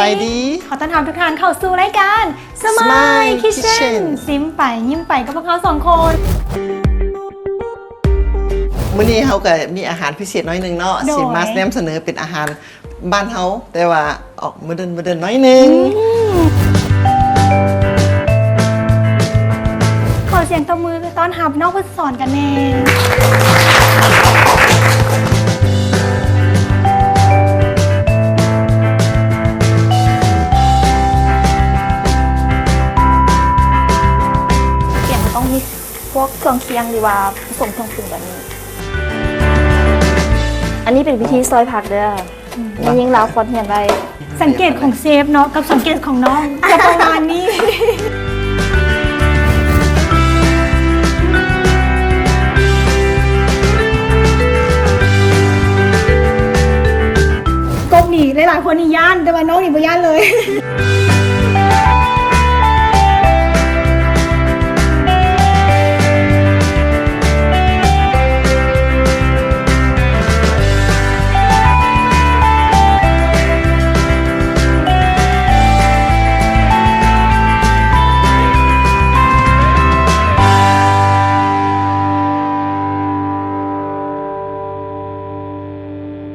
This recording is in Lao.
ສະບາຍດີ ຂໍຕ້ອນຮັບທຸກທ່ານເຂົ້າສູ່ລາຍການ Smile Smile Kitchen Kitchen ຊິມໄປຍິ້ມໄປກັບພວກເຮົາສອງຄົນ. ມື້ນີ້ເຮົາກໍມີອາຫານພິເສດໜ້ອຍໜຶ່ງເນາະ ໂດຍ ຊິມານຳສະເໜີເປັນອາຫານບ້ານເຮົາ ແຕ່ວ່າອອກໂມເດີນ ໂມເດີນໜ້ອຍໜຶ່ງ. ອືມ ຂໍສຽງຕົບມືຕ້ອນຮັບນ້ອງພຸດສອນກັນແດ່. ແກງກໍຕ້ອງມີພວກເຄື່ອງຄຽງ ຫຼືວ່າຜົສມເຄື່ອງປຸງແບບນີ້. ອັນນີ້ເປັນວິທີຊອຍຜັກເດີ້. ອືມ ແມ່ຍິງລາວຄວນຮຽນໄວ້. ສັງເກດຂອງເຊຟເນາະ ກັບສັງເກດຂອງນ້ອງ ຈະປະມານນີ້. ກົບນີ້ຫຼາຍໆຄົນນີ້ຢ້ານ ແຕ່ວ່ານ້ອງນີ້ບໍ່ຢ້ານເລີຍ.